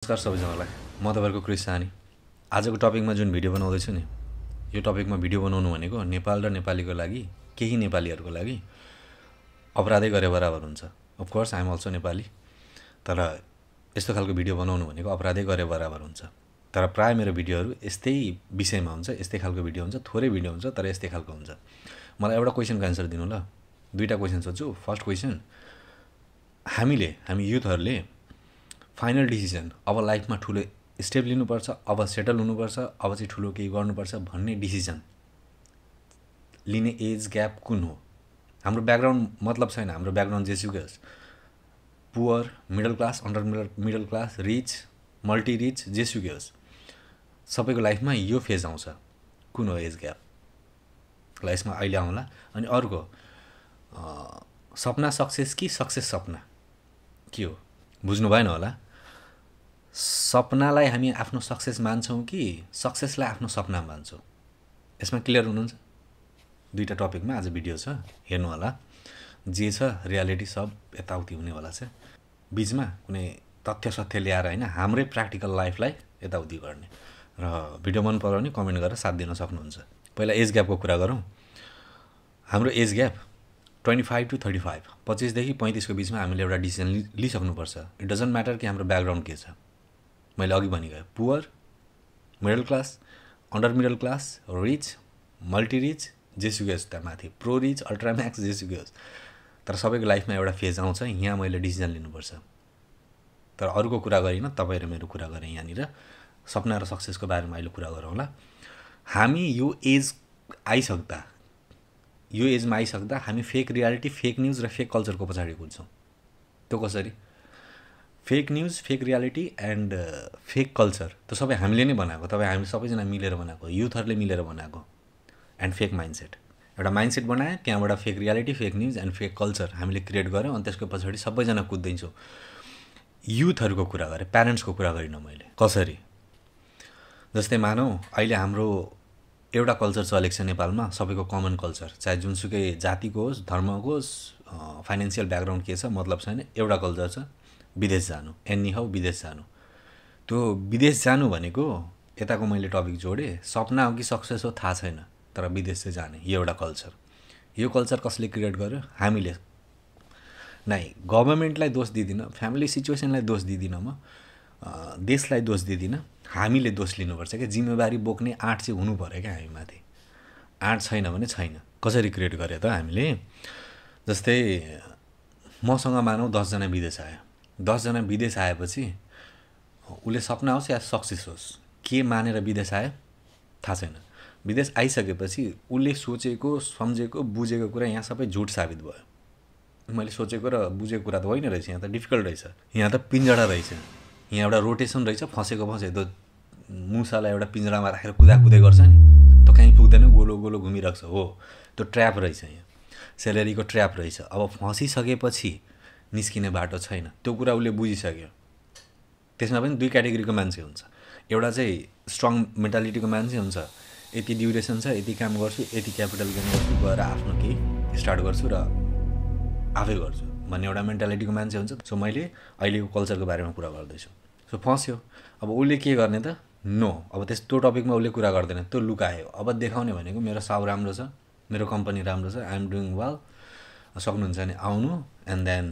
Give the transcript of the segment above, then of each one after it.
नमस्कार सबैजनालाई म तपाईहरुको क्रिस सानी आजको टपिकमा जुन भिडियो बनाउँदैछु नि यो टपिकमा भिडियो बनाउनु भनेको नेपाल र नेपालीको लागि केही नेपालीहरुको लागि अपराधै गरे बराबर हुन्छ of course I am also Nepali तर यस्तो खालको भिडियो बनाउनु भनेको अपराधै गरे बराबर हुन्छ तर प्राय मेरो भिडियोहरु यस्तै विषयमा हुन्छ यस्तै खालको भिडियो हुन्छ थोरै भिडियो हुन्छ तर यस्तै खालको हुन्छ मलाई एउटा क्वेशनको आन्सर दिनु ल दुईटा क्वेशन सोध्छु फर्स्ट क्वेशन हामी युथहरुले फाइनल डिसिजन अब लाइफमा ठुलो स्टेप लिनुपर्छ अब सेटल हुनुपर्छ अब चाहिँ ठुलो केही गर्नुपर्छ भन्ने डिसिजन लिने एज ग्याप कुन हो हाम्रो ब्याकग्राउन्ड मतलब छैन हाम्रो ब्याकग्राउन्ड जेसुकै होस् poor middle class under middle class rich multi rich जेसुकै होस् सबैको लाइफमा यो फेज आउँछ कुन हो एज ग्याप लाइफमा अहिले आउँला अनि अर्को सपना सक्सेस कि सक्सेस सपना के हो बुझ्नु भएन होला सपनालाई हामी आफ्नो सक्सेस मान्छौं कि सक्सेसलाई आफ्नो सपना मान्छौं यसमा क्लियर हुनुहुन्छ दुईटा टपिकमा आज भिडियो छ हेर्नु होला जे छ रियालिटी सब यताउति हुने होला छ बीचमा कुनै तथ्य सत्य ल्याएर हैन हाम्रै प्र्याक्टिकल लाइफलाई यताउति गर्ने र भिडियो मन परायो भने कमेन्ट गरेर साथ दिन सक्नुहुन्छ पहिला एज ग्यापको कुरा गरौँ हाम्रो एज ग्याप 25 to 35 25 देखि 35 को बीचमा हामीले एउटा डिसिजन लिइसक्नुपर्छ इट डजन्ट म्याटर कि हाम्रो ब्याकग्राउन्ड के छ मैले अघि भनिगए poor middle class under middle class rich multi rich जेसुकै होस् त्यहाँ माथि प्रो रिच अल्ट्रा म्याक्स जेसुकै होस् तर सबैको लाइफमा एउटा फेज आउँछ यहाँ मैले डिसिजन लिनुपर्छ तर अरूको कुरा गरिन तपाई र मेरो कुरा गरे यहाँनिर सपना र सक्सेसको बारेमा अहिले कुरा गरौँला हामी यो एजमा आइसक्दा हामी फेक रियालिटी फेक न्यूज र फेक कल्चरको पछाडी कुद्छौं त्यो कसरी fake news fake reality and fake culture त्यो सबै हामीले नै बनाएको हामी सबैजना मिलेर बनाएको युथहरुले मिलेर बनाएको एन्ड फेक माइन्डसेट एउटा माइन्डसेट बनाए त्यहाँबाट fake reality fake news and fake culture हामीले क्रिएट गर्यौं अनि त्यसको पछाडी सबैजना कुद्दैछौं युथहरुको कुरा गरे प्यारेन्ट्सको कुरा गरिन मैले कसरी जस्तै मानौ अहिले हाम्रो एउटा कल्चर चलेको छ नेपालमा सबैको कमन कल्चर चाहे जुनसुकै जातिको होस् धर्मको होस् फाइनान्शियल ब्याकग्राउन्ड के छ मतलब छैन एउटा कल्चर छ विदेश जानु एनी हाउ विदेश जानु त्यो विदेश जानु भनेको यताको मैले टपिक जोडे सपना हो कि सक्सेस हो थाहा छैन तर विदेश चाहिँ जाने यो एउटा कल्चर यो कल्चर कसले क्रिएट गर्यो हामीले नै गभर्नमेन्टलाई दोष दिदिन फ्यामिली सिचुएसनलाई दोष दिदिन म देशलाई दोष दिदिन हामीले दोष लिनुपर्छ के जिम्मेवारी बोक्ने आँट चाहिँ हुनु पर्यो के हामी माथि आँट छैन भने छैन कसरी क्रिएट गरे त हामीले जस्तै मसँग मानौ 10 जना विदेश आयो 10 जना विदेश आएपछि उले सपना होस् या सक्सेस होस् के मानेर विदेश आयो थाहा छैन विदेश आइसकेपछि उले सोचेको सम्झेको बुझेको कुरा यहाँ सबै झुट साबित भयो मैले सोचेको र बुझेको कुरा त होइन रहेछ यहाँ त डिफिकल्ट रहेछ यहाँ त पिञ्जडा रहेछ यहाँ एउटा रोटेसन रहेछ फसेको त्यो मुसालाई एउटा पिञ्जडामा राखेर कुदाकुदै गर्छ नि त कहीँ पुग्दैन गोलो गोलो घुमिरहेको हो त्यो ट्र्याप रहेछ यहाँ स्यालेरीको ट्र्याप रहेछ अब फसिसकेपछि निस्किने बाटो छैन त्यो कुरा उले बुझिसक्यो त्यसमा पनि दुई क्याटेगोरीको मान्छे हुन्छ एउटा चाहिँ स्ट्रङ मेन्टालिटीको मान्छे हुन्छ यति ड्युरेसन छ यति काम गर्छु यति क्यापिटल गेन गर्छु गएर आफ्नो केही स्टार्ट गर्छु र आफै गर्छु भन्ने एउटा मेन्टालिटीको मान्छे हुन्छ सो मैले अहिलेको कल्चरको बारेमा कुरा गर्दैछु सो फस्यो अब उले के गर्ने त नो अब त्यस्तो टपिकमा उले कुरा गर्दैन त्यो लुकायो अब देखाउने भनेको मेरो साउ राम्रो छ मेरो कम्पनी राम्रो छ आई एम डुइङ वेल सक्नुहुन्छ नि आउनु and then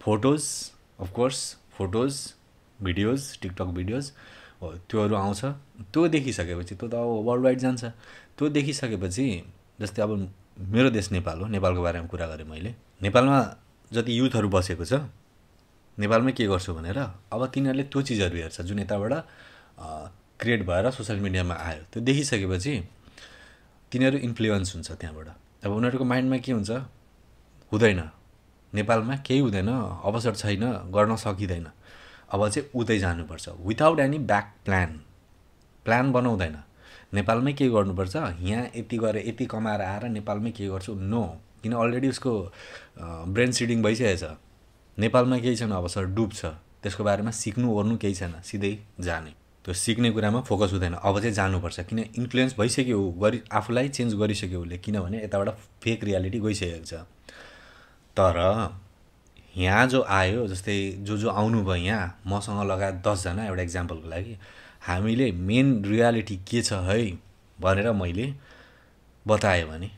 photos of course photos videos TikTok videos हो त्योहरू आउँछ त्यो देखिसकेपछि त्यो त अब वर्ल्ड वाइड जान्छ त्यो देखिसकेपछि जस्तै अब मेरो देश नेपाल हो नेपालको बारेमा कुरा गरे मैले नेपालमा जति युथहरु बसेको छ नेपालमै के गर्छु भनेर अब तिनीहरुले त्यो चीजहरु हेर्छ जुन यताबाट क्रिएट भएर सोशल मिडियामा आयो त्यो देखिसकेपछि तिनीहरु इन्फ्लुएन्स हुन्छ त्यहाँबाट अब उनीहरुको माइन्डमा के हुन्छ हुँदैन नेपालमा केही हुँदैन अवसर छैन गर्न सकिदैन अब चाहिँ उतै जानुपर्छ विदाउट एनी ब्याक प्लान बनाउँदैन नेपालमै के गर्नुपर्छ यहाँ यति गरे यति कमाएर आएर नेपालमै के गर्छु नो किन अलरेडी उसको ब्रेन सिडिङ भइसकेछ नेपालमा केही छैन अवसर डुब्छ त्यसको बारेमा सिक्नु ओर्नु केही छैन सिधै जाने त्यो सिक्ने कुरामा फोकस हुँदैन अब चाहिँ जानुपर्छ किन इन्फ्लुएन्स भइसक्यो गरि आफुलाई चेन्ज गरिसक्यो उले किनभने यताबाट फेक रियालिटी गइसकेको छ तर यहाँ जो आयो जस्तै जो आउनुभयो यहाँ मसँग लगायत 10 जना एउटा एक्जाम्पलको लागि हामीले मेन रियालिटी के छ है भनेर मैले बताएँ भने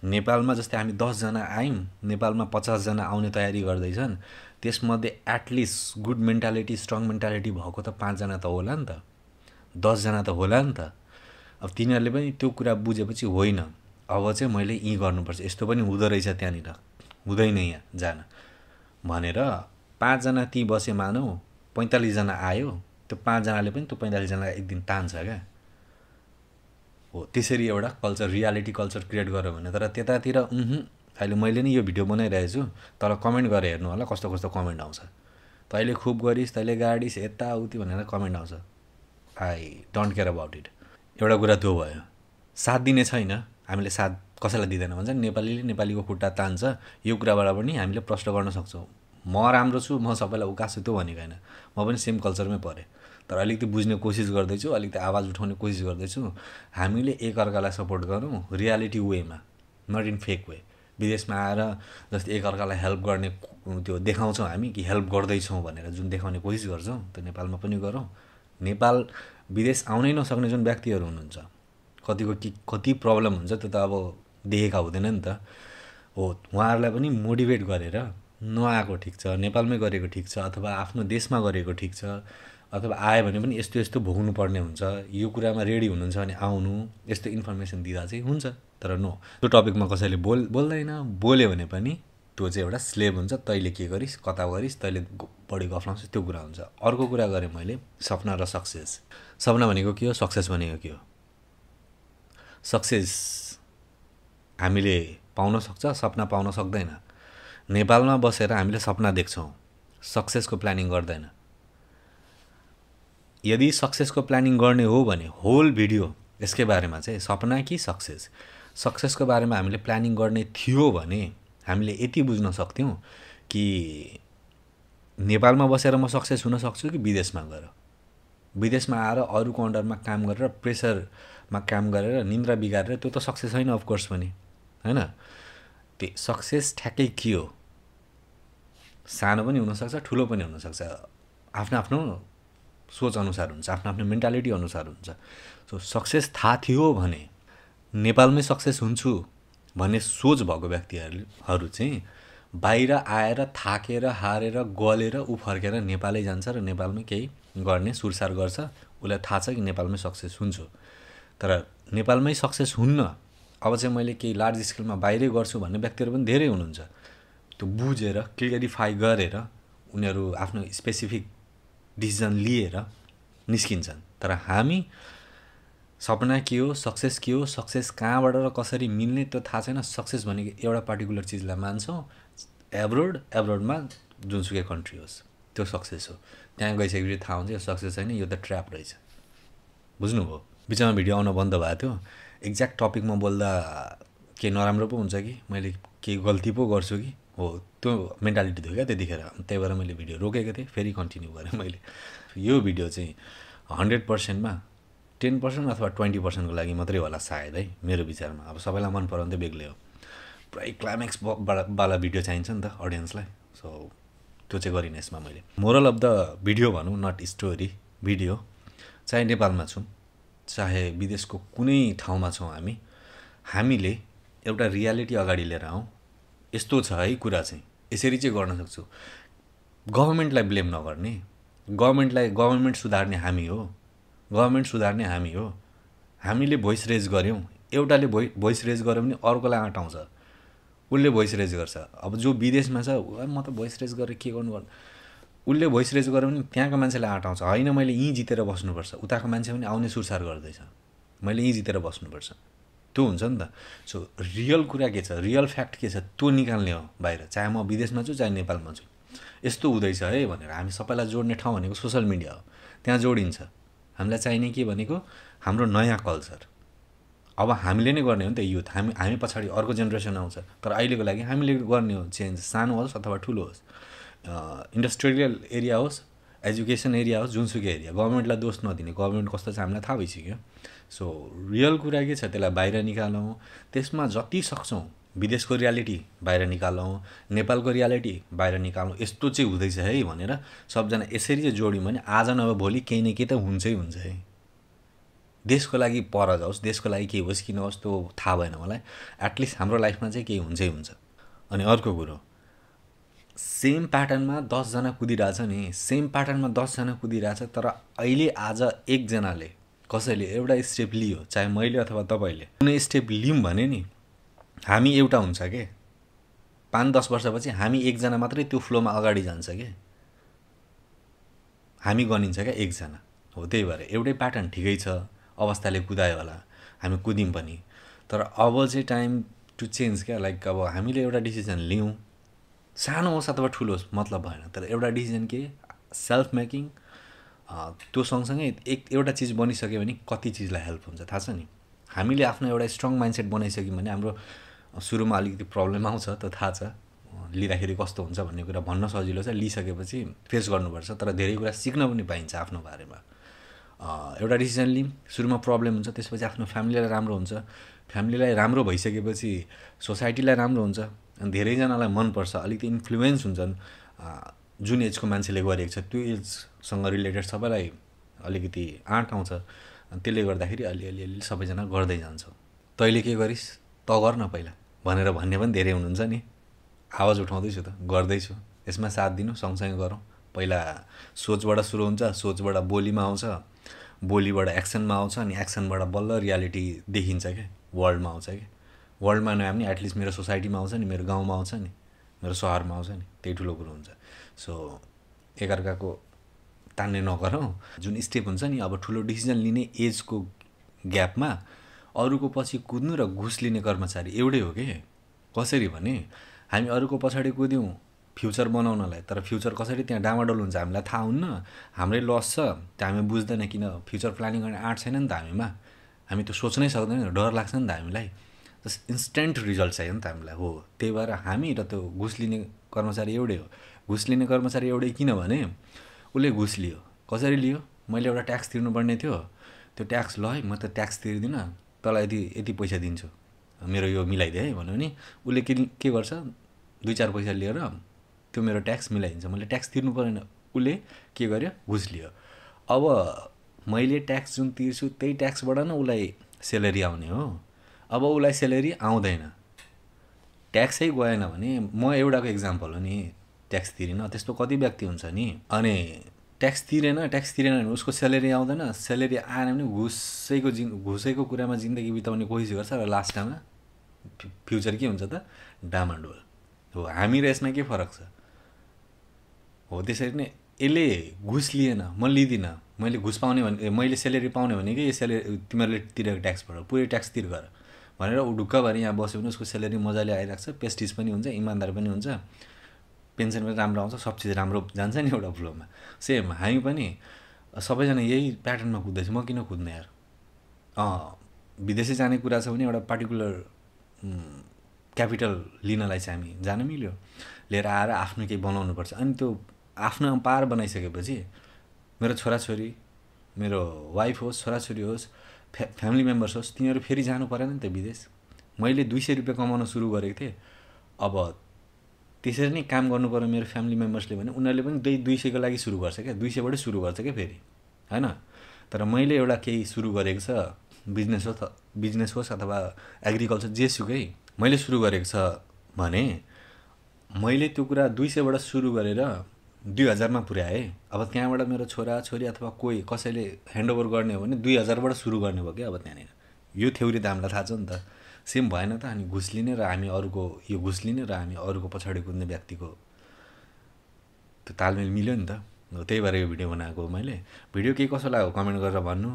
नेपालमा जस्तै हामी 10 जना आयौँ, नेपालमा 50 जना आउने तयारी गर्दैछन्, त्यसमध्ये at least good mentality strong mentality भएको त 5 जना त होला नि त, 10 जना त होला नि त। अब तिनीहरूले पनि त्यो कुरा बुझेपछि होइन अब चाहिँ मैले यी गर्नुपर्छ, यस्तो पनि हुँदो रहेछ त्यहाँनिर, हुँदैन यहाँ जान भनेर 5 जना ती बसे मानौ 45 जना आयो, त्यो 5 जनाले पनि त्यो 45 जनालाई एक दिन तान्छ क्या हो। त्यसरी एउटा कल्चर रियालिटी कल्चर क्रिएट गर्यो भने। तर त्यतातिर अहिले मैले नि यो भिडियो बनाइरहेको छु, तर कमेन्ट गरेर हेर्नु होला कस्तो कस्तो कमेन्ट आउँछ, तैँले खुब गरिस्, तैँले गाडिस्, यताउति भनेर कमेन्ट आउँछ। I don't care about it. एउटा कुरा त्यो भयो, साथ दिने छैन, हामीले साथ कसैलाई दिँदैन भन्छ, नेपालीले नेपालीको खुट्टा तान्छ, यो कुराबाट पनि हामीले प्रश्न गर्न सक्छौँ। म राम्रो छु, म सबैलाई उकास्छु त्यो भनेको होइन, म पनि सेम कल्चरमै परेँ, तर अलिकति बुझ्ने कोसिस गर्दैछु, अलिकति आवाज उठाउने कोसिस गर्दैछु। हामीले एकअर्कालाई सपोर्ट गरौँ रियालिटी वेमा, नट इन फेक वे। विदेशमा आएर जस्तै एकअर्कालाई हेल्प गर्ने त्यो देखाउँछौँ हामी कि हेल्प गर्दैछौँ भनेर जुन देखाउने कोसिस गर्छौँ, त्यो नेपालमा पनि गरौँ। नेपाल विदेश आउनै नसक्ने जुन व्यक्तिहरू हुनुहुन्छ, कति प्रब्लम हुन्छ त्यो त अब देखेका हुँदैन नि त हो, उहाँहरूलाई पनि मोटिभेट गरेर नआएको ठिक छ, नेपालमै गरेको ठिक छ, अथवा आफ्नो देशमा गरेको ठिक छ, अथवा आयो भने पनि यस्तो यस्तो भोग्नुपर्ने हुन्छ, यो कुरामा रेडी हुनुहुन्छ भने आउनु, यस्तो इन्फर्मेसन दिँदा चाहिँ हुन्छ। तर नो, त्यो टपिकमा कसैले बोल्दैन, बोल्यो भने पनि त्यो चाहिँ एउटा स्लेभ हुन्छ, तैँले के गरिस्, कता गरिस्, तैँले बढी गफ्लाउँछ, त्यो कुरा हुन्छ। अर्को कुरा गरेँ मैले सपना र सक्सेस। सपना भनेको के हो, सक्सेस भनेको के हो? सक्सेस हामीले पाउन सक्छ, सपना पाउन सक्दैन। नेपालमा बसेर हामीले सपना देख्छौँ, सक्सेसको प्लानिङ गर्दैन। यदि सक्सेसको प्लानिङ गर्ने हो भने होल भिडियो यसकै बारेमा चाहिँ सपना कि सक्सेसको बारेमा हामीले प्लानिङ गर्ने थियो भने हामीले यति बुझ्न सक्थ्यौँ कि नेपालमा बसेर म सक्सेस हुन सक्छु कि विदेशमा गएर, विदेशमा आएर अरूको अन्डरमा काम गरेर प्रेसरमा काम गरेर निन्द्रा बिगारेर, त्यो त सक्सेस होइन अफकोर्स पनि होइन। त्यो सक्सेस ठ्याक्कै के हो, सानो पनि हुनसक्छ, ठुलो पनि हुनसक्छ, आफ्नो आफ्नो सोच अनुसार हुन्छ, आफ्नो आफ्नो मेन्टालिटी अनुसार हुन्छ। सो सक्सेस थाहा थियो भने नेपालमै सक्सेस हुन्छु भन्ने सोच भएको व्यक्तिहरू चाहिँ बाहिर आएर थाकेर हारेर गलेर ऊ फर्केर नेपालै जान्छ र नेपालमै केही गर्ने सुरसार गर्छ, उसलाई थाहा छ कि नेपालमै सक्सेस हुन्छु। तर नेपालमै सक्सेस हुन्न, अब चाहिँ मैले केही लार्ज स्केलमा बाहिरै गर्छु भन्ने व्यक्तिहरू पनि धेरै हुनुहुन्छ। त्यो बुझेर क्लियरिफाई गरेर उनीहरू आफ्नो स्पेसिफिक डिसिजन लिएर निस्किन्छन्। तर हामी सपना के हो, सक्सेस के हो, सक्सेस कहाँबाट र कसरी मिल्ने त्यो थाहा छैन। सक्सेस भनेको एउटा पार्टिकुलर चिजलाई मान्छौँ, एब्रोडमा जुनसुकै कन्ट्री होस् त्यो सक्सेस हो। त्यहाँ गइसकेपछि थाहा हुन्छ यो सक्सेस छैन, यो त ट्र्याप रहेछ। बुझ्नुभयो? बिचमा भिडियो आउन बन्द भएको थियो, एक्ज्याक्ट टपिकमा बोल्दा केही नराम्रो पो हुन्छ कि मैले केही गल्ती पो गर्छु कि हो, त्यो मेन्टालिटी थियो क्या त्यतिखेर, त्यही भएर मैले भिडियो रोकेको थिएँ, फेरि कन्टिन्यू गरेँ मैले। यो भिडियो चाहिँ 100%मा 10% अथवा 20% को लागि मात्रै होला सायद है, मेरो विचारमा। अब सबैलाई मन पराउँदै बेग्लै हो, पुरै क्लाइमेक्स वाला भिडियो चाहिन्छ नि त अडियन्सलाई, सो त्यो चाहिँ गरिनँ यसमा मैले। मोरल अफ द भिडियो भनौँ, नट स्टोरी भिडियो, चाहे नेपालमा छौँ चाहे विदेशको कुनै ठाउँमा छौँ, हामीले एउटा रियालिटी अगाडि लिएर आउँ, यस्तो छ है कुरा चाहिँ, यसरी चाहिँ गर्न सक्छु। गभर्मेन्टलाई ब्लेम नगर्ने, गभर्मेन्ट सुधार्ने हामी हो, गभर्मेन्ट सुधार्ने हामी हो। हामीले भोइस रेज गऱ्यौँ, एउटाले भोइस रेज गऱ्यो भने अर्कोलाई आँटाउँछ, उसले भोइस रेज गर्छ। अब जो विदेशमा छ म त भोइस रेज गरेर के गर्नु, उसले भोइस रेज गर्यो भने त्यहाँको मान्छेलाई आँटाउँछ, होइन मैले यहीँ जितेर बस्नुपर्छ, उताको मान्छे पनि आउने सुरसार गर्दैछ, मैले यहीँ जितेर बस्नुपर्छ, त्यो हुन्छ नि त। सो रियल कुरा के छ, रियल फ्याक्ट के छ, त्यो निकाल्ने हो बाहिर, चाहे म विदेशमा छु चाहे नेपालमा छु। यस्तो हुँदैछ है भनेर हामी सबैलाई जोड्ने ठाउँ भनेको सोसल मिडिया हो, त्यहाँ जोडिन्छ। हामीलाई चाहिने के भनेको हाम्रो नयाँ कल्चर। अब हामीले नै गर्ने हो नि त युथ, हामी पछाडि अर्को जेनेरेसन आउँछ, तर अहिलेको लागि हामीले गर्ने हो चेन्ज, सानो होस् अथवा ठुलो होस्, इन्डस्ट्रियल एरिया होस्, एजुकेसन एरिया होस्, जुनसुकै एरिया। गभर्मेन्टलाई दोष नदिने, गभर्मेन्ट कस्तो छ हामीलाई थाहा भइसक्यो। सो रियल कुरा के छ त्यसलाई बाहिर निकालौँ, त्यसमा जति सक्छौँ विदेशको रियालिटी बाहिर निकालौँ, नेपालको रियालिटी बाहिर निकालौँ, यस्तो चाहिँ हुँदैछ है भनेर सबजना यसरी चाहिँ जोड्यौँ भने आज नभए भोलि केही न केही त हुन्छै हुन्छ है। देशको लागि पर जाओस्, देशको लागि केही होस् कि नहोस् त्यो थाहा भएन मलाई, एटलिस्ट हाम्रो लाइफमा चाहिँ केही हुन्छै हुन्छ। अनि अर्को कुरो, सेम प्याटर्नमा 10 जना कुदिरहेछ नि, सेम प्याटर्नमा 10 जना कुदिरहेछ, तर अहिले आज एकजनाले कसैले एउटा स्टेप लियो, चाहे मैले अथवा तपाईँले कुनै स्टेप लियौँ भने नि हामी एउटा हुन्छ के। 5-10 वर्षपछि हामी एकजना मात्रै त्यो फ्लोमा अगाडि जान्छ के, हामी गनिन्छ क्या एकजना हो। त्यही भएर एउटै प्याटर्न ठिकै छ, अवस्थाले कुदायो होला, हामी कुद्यौँ पनि, तर अब चाहिँ टाइम टु चेन्ज क्या। लाइक अब हामीले एउटा डिसिजन लियौँ, सानो होस् अथवा ठुलो होस् मतलब भएन, तर एउटा डिसिजन के सेल्फ मेकिङ, त्यो सँगसँगै एउटा चिज बनिसक्यो भने कति चिजलाई हेल्प हुन्छ थाहा छ नि। हामीले आफ्नो एउटा स्ट्रङ माइन्डसेट बनाइसक्यौँ भने हाम्रो सुरुमा अलिकति प्रब्लम आउँछ, त्यो थाहा छ, लिँदाखेरि कस्तो हुन्छ भन्ने कुरा भन्न सजिलो छ, लिइसकेपछि फेस गर्नुपर्छ, तर धेरै कुरा सिक्न पनि पाइन्छ आफ्नो बारेमा। एउटा डिसिजन लियौँ, सुरुमा प्रब्लम हुन्छ, त्यसपछि आफ्नो फ्यामिलीलाई राम्रो हुन्छ, फ्यामिलीलाई राम्रो भइसकेपछि सोसाइटीलाई राम्रो हुन्छ, अनि धेरैजनालाई मनपर्छ, अलिकति इन्फ्लुएन्स हुन्छन्, जुन एजको मान्छेले गरेको छ त्यो एजसँग रिलेटेड सबैलाई अलिकति आँट आउँछ, अनि त्यसले गर्दाखेरि अलि सबैजना गर्दै जान्छ। तैँले के गरिस् त गर न पहिला भनेर भन्ने पनि धेरै हुनुहुन्छ नि। आवाज उठाउँदैछु त, गर्दैछु, यसमा साथ दिनु, सँगसँगै गरौँ। पहिला सोचबाट सुरु हुन्छ, सोचबाट बोलीमा आउँछ, बोलीबाट एक्सनमा आउँछ, अनि एक्सनबाट बल्ल रियालिटी देखिन्छ क्या, वर्ल्डमा आउँछ क्या। वर्ल्डमा नआए पनि एटलिस्ट मेरो सोसाइटीमा आउँछ नि, मेरो गाउँमा आउँछ नि, मेरो सहरमा आउँछ नि, त्यही ठुलो कुरो हुन्छ। सो एकअर्काको तान्ने नगरौँ। जुन स्टेप हुन्छ नि, अब ठुलो डिसिजन लिने एजको ग्यापमा अरूको पछि कुद्नु र घुस लिने कर्मचारी एउटै हो कि। कसरी भने हामी अरूको पछाडि कुद्यौँ फ्युचर बनाउनलाई, तर फ्युचर कसरी त्यहाँ डामाडोल हुन्छ हामीलाई थाहा हुन्न, हाम्रै लस छ, त्यो हामी बुझ्दैन, किन फ्युचर प्लानिङ गर्ने आँट छैन नि त हामीमा, हामी त्यो सोच्नै सक्दैन, डर लाग्छ नि त हामीलाई, जस्ट इन्स्ट्यान्ट रिजल्ट चाहियो नि त हामीलाई हो। त्यही भएर हामी र त्यो घुस लिने कर्मचारी एउटै हो। घुस लिने कर्मचारी एउटै किनभने उसले घुस लियो, कसरी लियो, मैले एउटा ट्याक्स तिर्नुपर्ने थियो, त्यो ट्याक्स ल है म त ट्याक्स तिर्दिनँ, तँलाई यति पैसा दिन्छु, मेरो यो मिलाइदिए है भन्यो भने उसले के गर्छ, 2-4 पैसा लिएर त्यो मेरो ट्याक्स मिलाइदिन्छ, मैले ट्याक्स तिर्नु परेन, उसले के गर्यो, घुस लियो। अब मैले ट्याक्स जुन तिर्छु त्यही ट्याक्सबाट न उसलाई सेलेरी आउने हो। अब उसलाई सेलेरी आउँदैन, ट्याक्सै गएन भने, म एउटाको इक्जाम्पल हो नि, ट्याक्स तिरेन, त्यस्तो कति व्यक्ति हुन्छ नि। अनि ट्याक्स तिरेन भने उसको सेलेरी आउँदैन, सेलेरी आएन भने घुसैको कुरामा जिन्दगी बिताउने कोसिस गर्छ, र लास्टमा फ्युचर के हुन्छ त, डामाडोल हो। हामी र यसमा के फरक छ हो। त्यसरी नै यसले घुस लिएन, म लिँदिनँ, मैले घुस पाउने भने, मैले सेलेरी पाउने भने कि यो सेलेरी तिमीहरूले तिरेको ट्याक्सबाट पुरै ट्याक्स तिर गर भनेर ऊ ढुक्क भएर यहाँ बस्यो भने उसको सेलेरी मजाले आइरहेको छ, पेस्टिज पनि हुन्छ, इमान्दार पनि हुन्छ, पेन्सन पनि राम्रो आउँछ, सब चिज राम्रो जान्छ नि एउटा फ्लोमा। सेम हामी पनि सबैजना यही प्याटर्नमा कुद्दैछ, म किन कुद्ने यार। विदेशै जाने कुरा छ भने एउटा पार्टिकुलर क्यापिटल लिनलाई चाहिँ हामी जान मिल्यो, लिएर आएर आफ्नो केही बनाउनुपर्छ। अनि त्यो आफ्नो पार बनाइसकेपछि मेरो छोराछोरी, मेरो वाइफ होस्, छोराछोरी होस्, फ्यामिली मेम्बर्स होस्, तिनीहरू फेरि जानु परेन नि त विदेश। मैले 200 रुपियाँ कमाउन सुरु गरेको थिएँ, अब त्यसरी नै काम गर्नु पर्यो मेरो फ्यामिली मेम्बर्सले भने उनीहरूले पनि 200को लागि सुरु गर्छ क्या, 200बाटै सुरु गर्छ क्या फेरि, होइन। तर मैले एउटा केही सुरु गरेको छ, बिजनेस होस् अथवा एग्रिकल्चर जेसुकै मैले सुरु गरेको छ भने मैले त्यो कुरा 200बाट सुरु गरेर 2000मा पुर्याएँ। अब त्यहाँबाट मेरो छोराछोरी अथवा कोही कसैले ह्यान्डओभर गर्ने हो भने 2000बाट सुरु गर्ने भयो क्या। अब त्यहाँनिर यो थ्योरी त हामीलाई थाहा छ नि त, सेम भएन त। अनि घुस लिने र हामी अरूको, यो घुस लिने र हामी अरूको पछाडि कुद्ने व्यक्तिको त्यो तालमेल मिल्यो नि त। त्यही भएर यो भिडियो बनाएको मैले। भिडियो के कसो लाग्यो कमेन्ट गरेर भन्नु।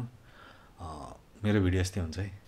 मेरो भिडियो यस्तै हुन्छ है।